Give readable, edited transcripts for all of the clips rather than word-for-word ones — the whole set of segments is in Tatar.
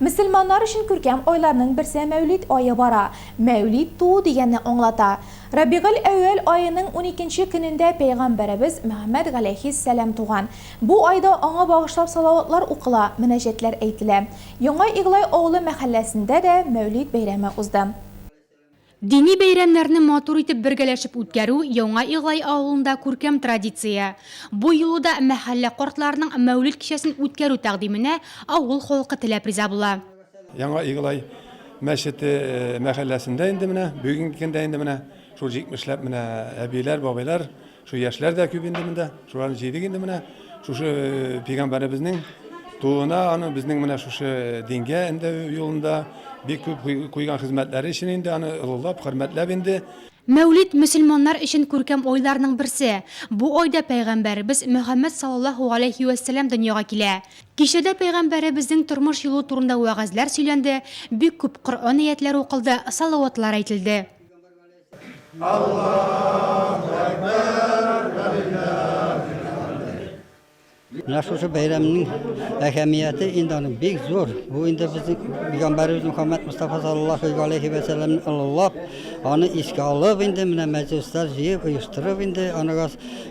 Мөселманнар өчен күркәм айларның берсе Мәүлид ае бара. Мәүлид туу дигәнне аңлата. Рабигыль-әүвәл аеның уникенче көнендә пәйгамбәребез Мөхәммәд галәйһиссәлам туган. Бу айда аңа багышлап салаватлар укыла, мөнәҗәтләр әйтелә. Яңа Иглай авылы мәхәлләсендә дә Мәүлид бәйрәме узды. Дини бәйрәмнәрне матур итеп бергәләшеп үткәрү Яңа Иглай авылында күркәм традиция. Бу юлы да мәхәллә картларының Мәүлид кичәсен үткәрү тәкъдименә авыл халкы теләп риза була. Яңа Иглай мәчете мәхәлләсендә инде менә бүгенге көндә инде менә шул җитмешләп менә әбиләр, бабайлар, Шул яшьләр дә күп инде монда. Шуларны җыйдык инде менә. Шушы пәйгамбәребезнең тууына, аны безнең менә шушы дингә өндәү юлында бик күп куйган хезмәтләре өчен инде аны олылап, хөрмәтләп инде. Мәүлид, мөселманнар өчен күркәм айларның берсе. Бу айда пәйгамбәребез Мөхәммәд саллаллаһу галәйһи вәссәлам дөньяга килә. Кичәдә пәйгамбәребезнең тормыш юлы турында вәгазьләр сөйләнде, бик күп Коръән аятьләре укылды, салаватлар әйтелде. Менә шушы бәйрәмнең әһәмияте инде аның бик зур. Бу инде безнең пәйгамбәребез Мөхәммәд Мостафа саллаллаһу галәйһи вә сәлләмне олылап, аны искә алып инде менә мәҗлесләр җыеп, оештырып инде аныга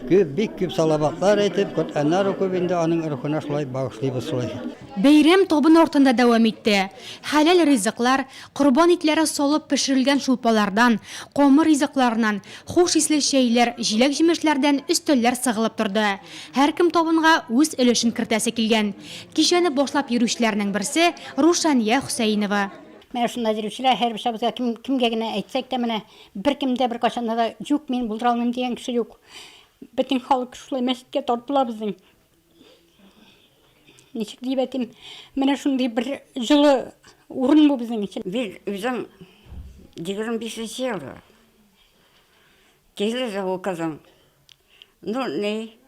күп, бик күп салаватлар әйтеп, Коръәннәр укып инде аның рухына шулай багышлыйбыз шулай. Бәйрәм табын артында дәвам итте. Хәләл ризыклар, Корбан итләре салып пешерелгән шулпалардан, камыр ризыкларыннан, хуш исле чәйләр, җиләк-җимешләрдән өстәлләр сыгылып торды. Һәркем табынга үз өлешен кертәсе килгән. Кичәне башлап йөрүчеләрнең берсе, Рушания Хөсәенова. Менә шунда йөрүчеләр һәрберебезгә кем, кемгә генә әйтсәк тә, менә беркем дә беркайчан да юк, мин булдыра алмыйм дигән кеше юк. Бөтен халык шулай мәчеткә тартыла безнең. Ничек дип әйтим, менә шундый бер җылы урын бу безнең өчен. Мин үзем 25 нче елгы. Килде укыдым. Ну, ни,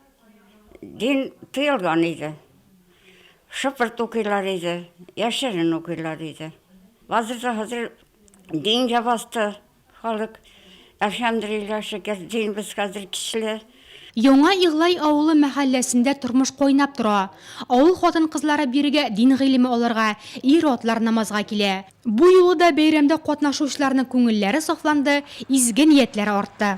дин тыелган иде. Шыпырт укыйлар иде, яшерен укыйлар иде. Хәзер дә хәзер дингә басты. Халык, әлхәмдүлилләһ, шөкер, динебез хәзер көчле. Яңа Иглай авылы мәхәлләсендә тормыш кайнап тора. Авыл хатын-кызлары бирегә дин гыйлеме алырга, ир-атлар намазга килә. Бу юлы да бәйрәмдә катнашучыларның күңелләре сафланды, изге ниятләре артты.